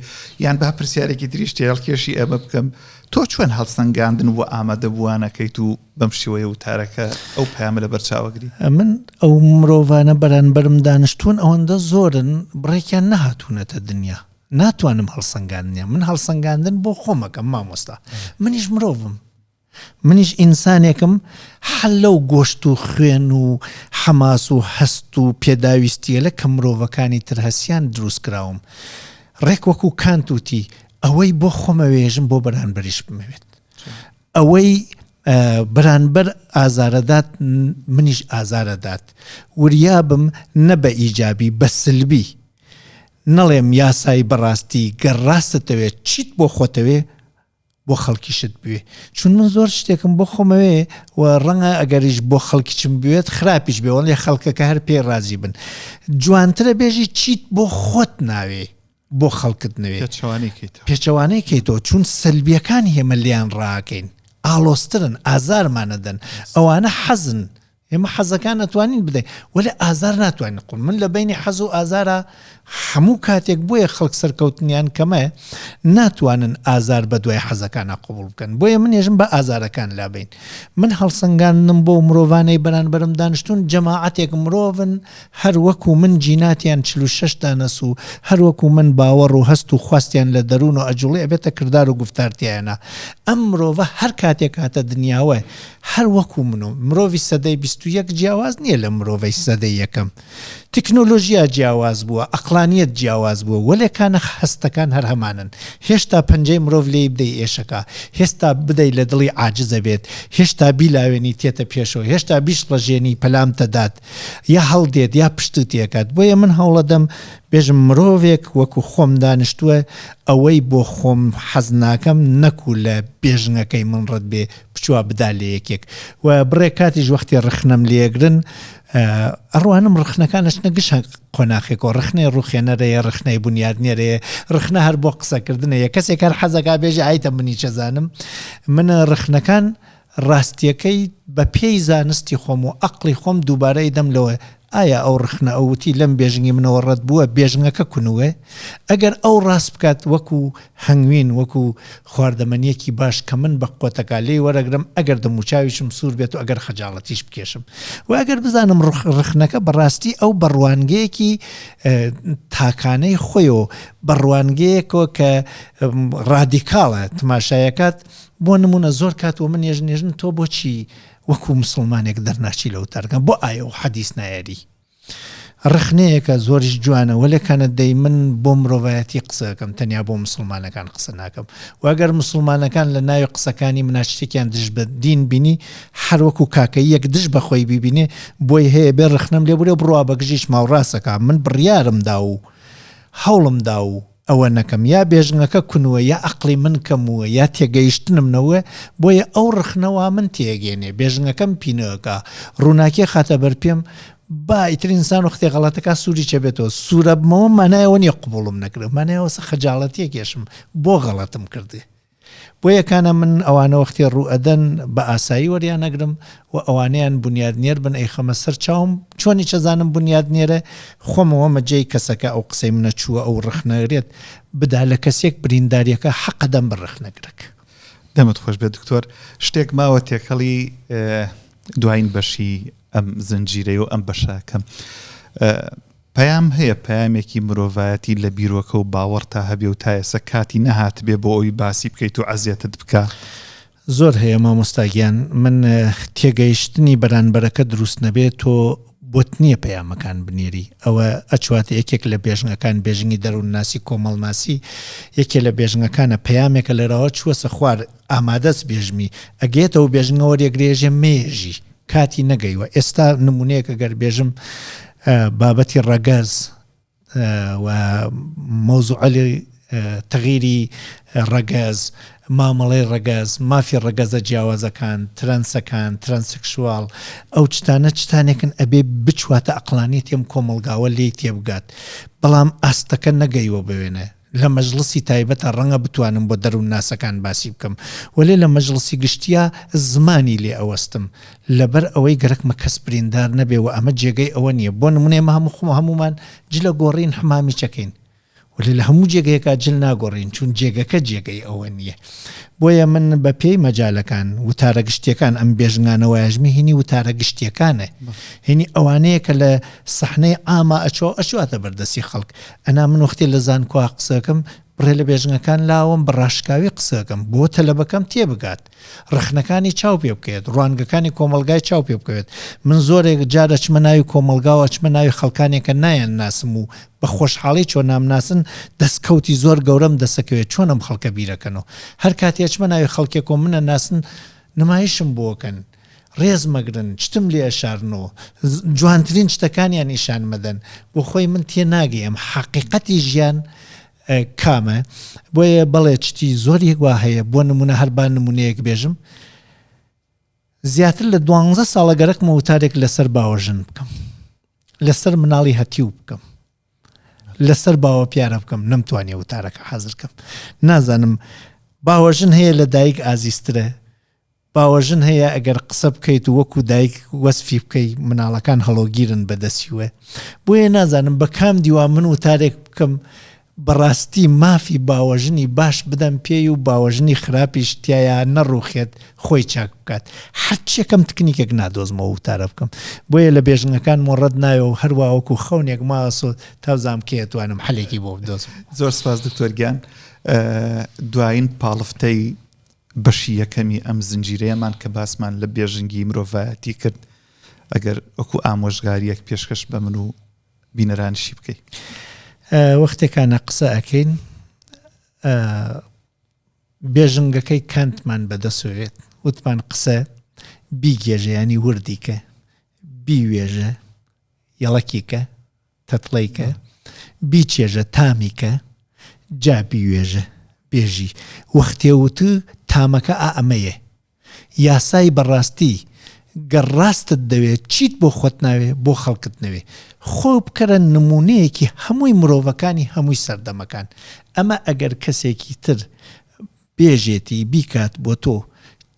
یان با پرسیارێکی تریش تێهەڵکێشی ئەمە بکەم تۆ چۆن هەڵسەنگاندن بۆ ئامادەبووانەکەیت و بەم شێوەیە وتارەکە ئەو پەیامە لەبەر چاوەگری؟ من ئەو مرۆڤانە بەرانبەرم دانیشتوون ئەوەندە زۆرن بڕێکیان نەهاتوونەتە دنیا ناتوانم هەڵسەنگاندنیان من هەڵسەنگاندن بۆ خۆم ئەکەم مامۆستا منیش مرۆڤم منیش ئینسانێکم حەل لەو گۆشت و خوێن و حەماس و هەست و پێداویستیەلە کە مرۆڤەکانی تر هەسیان دروست کراوم ڕێک وەکو کانت وتی ئەوەی بۆ خۆمەوێژم بۆ بەرانبەریش بمەوێت ئەوەی بەرانبەر ئازارەدات منیش ئازارەدات وریابم نە بە ئیجابی بە سلبی نەڵێم یاسای بەڕاستی گەر ڕاستتەوێت چیت بۆ خۆتەوێ بۆ خەڵکیشت بوێ چون من زۆر شتێکم بۆ خۆمەوێ و ڕەنگە ئەگەریش بۆ خەڵکیچم بوێت خراپیش بێ وەڵێ خەڵکەکە هەر پێی ڕازی بن جوانترە بێژی چیت بۆ خۆت ناوێ بۆ خەڵکت نەوێ پێچەوانەی کەیتەوە. پێچەوانەی کەیتەوە چون سەلبیەکان هێمە لێیان ڕاکەین ئاڵۆزترن ئازارمان ئەدەن ئەوانە حەزن ئێمە حەزەکان ئەتوانین بدەین وەلێ ئازار ناتوانین قوڵ من لە بینی حەز و ئازارا هەموو کاتێک بۆیە خەڵک سەرکەوتنیان کەمە ناتوانن ئازار بە دوای حەزەکانە قبوڵ بکەن بۆیە من ێژم بە ئازارەکان لابین من هەڵسەنگاندنم بۆ مرۆڤانەی بەرانبەرم دانیشتون جەماعەتێک مرۆڤن هەر وەکو من جیناتیان 46 دانەس و هەر وەکو من باوەڕ و هەست و خواستیان لە دەروون و ئەجوڵێ ئەبێتە کردار و گوفتار تیایانا ئەم مرۆڤە هەر کاتێک هاتە دنیاوە هەر وەکو من و مرۆڤی سەدەی 21 جیاواز نییە لە مرۆڤی سەدەی یەکەم تکنۆلۆژیا جیاواز بووە ئەقڵانیەت جیاواز بووە وەلێ کانە هەستەکان هەر هەمانن هێشتا پەنجەی مرۆڤ لێی بدەی ئێشەکا هێستا بدەی لە دڵی عاجزە بێت هێشتا بیلاوێنی تێتە پێشەوە هێشتا بیشڵەژێنی پەلامتەدات یا هەڵدێت یا پشتت تێکات بۆیە من هەوڵەدەم بێژم مرۆڤێک وەکو خۆم دانیشتووە ئەوەی بۆ خۆم حەز ناکەم نەکو لە بێژنگەکەی من ڕەت بێ بچوە بدا لە یەکێک و بڕێک کاتیش وەختی ڕخنەم لێگرن ئەڕوانم ڕخنەکان ئەچنە گشت قۆناخێکەوە ڕخنەی ڕوخێنەرەیە ڕخنەی بونیادنێرەیە ڕخنە هەر بۆ قسەکردنەیە کەسێک هەر حەزەکا بێژێ ئایتە منی چەزانم من ڕخنەکان. ڕاستیەکەی بە پێی زانستی خۆم و ئەقڵی خۆم دووبارە ئەیدەم لەوە ئایا ئەو ڕەخنە ئەو وتی لەم بێژنگی منەوە ڕەت بووە بێژنگەکە کونووە ئەگەر ئەو ڕاست بکات وەکو هەنگوین وەکو خواردەمەنیەکی باش کە من بە قوتەکە لێی وەرەگرم ئەگەر دەموچاویشم سوور بێت و ئەگەر خەجاڵەتیش بکێشم و ئەگەر بزانم ڕەخنەکە بەڕاستی ئەو بە ڕوانگەیەکی تاکانەی خۆیەوە بە ڕوانگەیەکەوە کە ڕادیکاڵە تماشایەکات بۆ نمونە زۆر کات وە من ێژن ێژن تۆ بۆچی وەکو مسلمانێک دەرناچی لە وتارەکان بۆ ئایە و حەدیس نایەری ڕەخنەیەکە زۆریش جوانە وەلێ کانە دەی من بۆ مرۆڤایەتی قسەکەم تەنیا بۆ مسلمانەکان قسە ناکەم و ئەگەر مسلمانەکان لە ناوی قسەکانی منا شتێکیان دژ بە دین بینی هەر وەکو کاکەییەک دژ بە خۆی بیبینێ بۆی هەیە بێ ڕەخنەم لێ بورێ و بڕوا بە گژیش ماوڕاستەکا من بڕیارم دا و هەوڵم دا و ئەوە نەکەم یا بێژنگەکە کونوە یا ئەقڵی من کەمووە یا تێگەیشتنم نەوە بۆیە ئەو ڕەخنە وا من تێگەێنێ بێژنگەکەم پینەکا ڕووناکی خاتە بەر پێم با ئیتر ئینسان وەختێ غەڵەتەکە سووری چەبێتەوە سوورەبمەوە مانای ئەوە نییە قبوڵم نەکرد مانای ئەوەسە خەجاڵەتیەکێشم بۆ غەڵەتم کردێ بۆیە کانە من ئەوانە وەختێ ڕوو ئەدەن بە ئاسایی وەریان ئەگرم و ئەوانەیان بونیادنێر بن ئەیخەمە سەر چاوم چۆنیش ئەزانم بونیادنێرە خۆمەوە مەجێی کەسەکە ئەو قسەی منە چووە ئەو ڕەخنەگرێت بدا لە کەسێک برینداریەکە حەقە دەم بە ڕەخنەگرەک. دەمت خۆش بێت دکتۆر شتێک ماوە تێکەڵی دوایین بەشی ئەم زنجیرەی و ئەم بەشەکەم پەیام هەیە پەیامێکی مرۆڤایەتی لە بیرۆکە و باوەڕتا هەبێ و تا ئێستا کاتی نەهاتبێ بۆ ئەوی باسی بکەیت و عەزێتت بکا؟ زۆر هەیە مامۆستا گیان من تێگەیشتنی بەرانبەرەکە دروست نەبێ تۆ بۆت نییە پەیامەکان بنێری ئەوە ئەچواتە یەکێک لە بێژنگەکان بێژنگی دەروونناسی کۆمەڵناسی یەکێ لە بێژنگەکانە پەیامێکە لەرەوە چووەسە خوار ئامادەس بێژمی ئەگەیەتەوە بێژنگەوە رێگرێژێ مێژی کاتی نەگەیوە ئێستا نمونەیەک ئەگەر بێژم بابەتی ڕەگەز و مەوزوعەلی تەغیری ڕەگەز مامەڵەی ڕەگەز مافی ڕەگەزە جیاوازەکان ترەنسەکان ترەنسکسواڵ ئەو چتانە چتانێکن ئەبێ بچواتە ئەقلانیەتی ئەم کۆمەڵگاوە لێی تێبگات بەڵام ئاستەکە نەگەیوە بەوێنە لە مەجڵسی تایبەتا ڕەنگە بتوانم بۆ دەروونناسەکان باسی بکەم، وەلێ لە مەجڵسی گشتیا زمانی لێ ئەوەستم، لەبەر ئەوەی گەرەکمە کەس بریندار نەبێ و ئەمە جێگەی ئەوە نییە. بۆ نموونە ئێمە هەموو خۆ هەموومان جلە گۆڕین حمامی چەکەین، وەلێ لە هەموو جێگەیەکا جل ناگۆڕین چون جێگەکە جێگەی ئەوە نییە. بۆیە من بە پێی مەجالەکان، وتارە گشتییەکان، ئەم بێژنگانە وایەژمی هینی وتارە گشتییەکانە، هینی ئەوانەیە کە لە سەحنەی عاما ئەچۆ ئەچواتە بەردەستی خەڵک. ئەنا من وەختێ لە زانکۆا قسەکەم بڕێ لە بێژنگەکان لاوەم بە ڕاشکاوی قسەکەم بۆ تەلەبەکەم تێبگات ڕەخنەکانی چاو پێ بکەوێت ڕوانگەکانی کۆمەڵگای چاو پێ بکەوێت من زۆرێک جار ئەچمە ناوی کۆمەڵگاوە ئەچمە ناوی خەڵکانێکە نایان ناسم و بە خۆشحاڵی چۆن نامناسن دەستکەوتی زۆر گەورەم دەسەکەوێت چۆن ئەم خەڵکە بیرەکەنەوە هەر کاتێ ئەچمە ناوی خەڵکێک و منە ناسن نمایشم بۆکەن ڕێز مەگرن چتم لێ ئەشارنەوە جوانترین شتەکانیان ئیشان مەدەن بۆ خۆی من تێ ناگەیم حەقیقەتی ژیان کامە بۆیە بەڵێ چتی زۆر یەک وا هەیە بۆ نمونە هەر با نمونەیەک بێژم زیاتر لە دوانزە ساڵە گەرەکمە وتارێک لەسەر باوەژن بکەم لەسەر مناڵی هەتیو بکەم لەسەر باوە پیارە بکەم نەمتوانیە وتارەکە حەزر کەم نازانم باوەژن هەیە لە دایک ئازیزترە باوەژن هەیە ئەگەر قسە بکەیت و وەکو دایک وەسفی بکەی مناڵەکان هەڵۆگیرن بەدەستیوە بۆیە نازانم بە کام دیوا من وتارێک بکەم بەڕاستی مافی باوەژنی باش بدەم پێی و باوەژنی خراپیش تیایا نەڕوخێت خۆی چاک بکات هەرچیەکەم تکنیکێک نادۆزمەوە وتارە بکەم بۆیە لە بێژنگەکان مۆڕەت ناوێ و هەروا وەکو خەونێک ماسۆ تاوزام کێ توانم حەلێکی بۆ بدۆزم. زۆر سپاس دکتۆر گیان دوایین پاڵفتەی بەشی یەکەمی ئەم زنجیرەیەمان کە باسمان لە بێژنگی مرۆڤایەتی کرد ئەگەر وەکو ئامۆژگاریەک پێشکەش بە من و بینەرانیشی بکەی. وەختێکانە قسە ئەکەین بێژنگەکەی کانتمان بەدەسۆێت وتمان قسە بیگێژە ینی وردیکە بیوێژە یەڵەکیکە تەتڵەی کە، بیچێژە تامی کە، جا بیوێژە، بێژی. وەختێ وت تامەکە ئا ئەمەیە. یاسای بە ڕاستی گەر ڕاستت دەوێ چیت بۆ خۆت ناوێ بۆ خەڵکت نەوێ. خۆ بکەرە نموونەیەکی هەمووی مرۆڤەکانی هەمووی سەردەمەکان. ئەمە ئەگەر کەسێکی تر بێژێتی بیکات بۆ تۆ.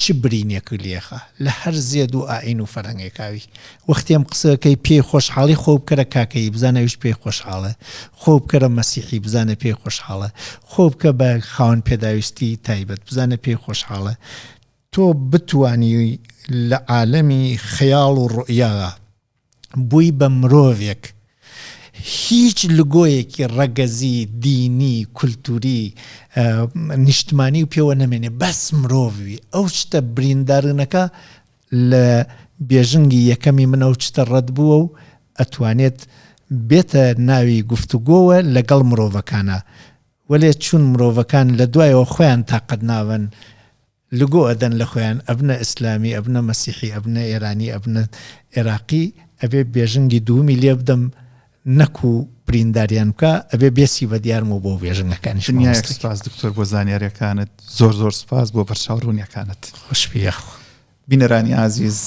چ برینێک لێخە لە هەر زێد و ئائین و فەرهەنگێکاوی وەختی ئەم قسەکەی پێی خۆشحاڵی خۆ بکەرە کاکەیی بزانە ئەویش پێی خۆشحاڵە خۆ بکەرە مەسیحی بزانە پێی خۆشحاڵە خۆ بکە بە خاوەن پێداویستی تایبەت بزانە پێی خۆشحاڵە تۆ بتوانی لە عالەمی خەیاڵ و ڕوئیا بووی بە مرۆڤێک هیچ لگۆیەکی ڕەگەزی، دینی، کولتوری، نیشتمانی و پێوە نەمێنێ بەس مرۆڤ بی ئەو شتە بریندارنەکە لە بێژنگی یەکەمی من ئەو شتە ڕەت بووە و ئەتوانێت بێتە ناوی گفتوگۆوە لەگەڵ مرۆڤەکانە وەلێ چون مرۆڤەکان لە دوایەوە خۆیان تاقەت نابن لگۆ ئەدەن لە خۆیان ئەبنە ئیسلامی ئەبنە مەسیحی ئەبنە ئێرانی ئەبنە ئێراقی ئەبێ بێژنگی دوومی لێ بدەم نەکو برینداریان بکا ئەبێ بێسی بە دیارمەوە بۆ بێژنگەکانیش دنیایەک مامۆستا گیان. سوپاس دکتۆر بۆ زانیاریەکانت زۆر زۆر سوپاس بۆ بەرچاو ڕوونیەکانت. خۆشبی یاخوا. بینەرانی ئازیز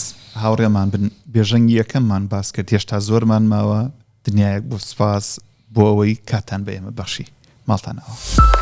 هاوڕێمان بن بێژەنگی یەکەممان باس کرد هێشتا زۆرمان ماوە دنیایەک بۆ سوپاس بۆ ئەوەی کاتتان بە ئێمە بەخشی ماڵتان ئاوا.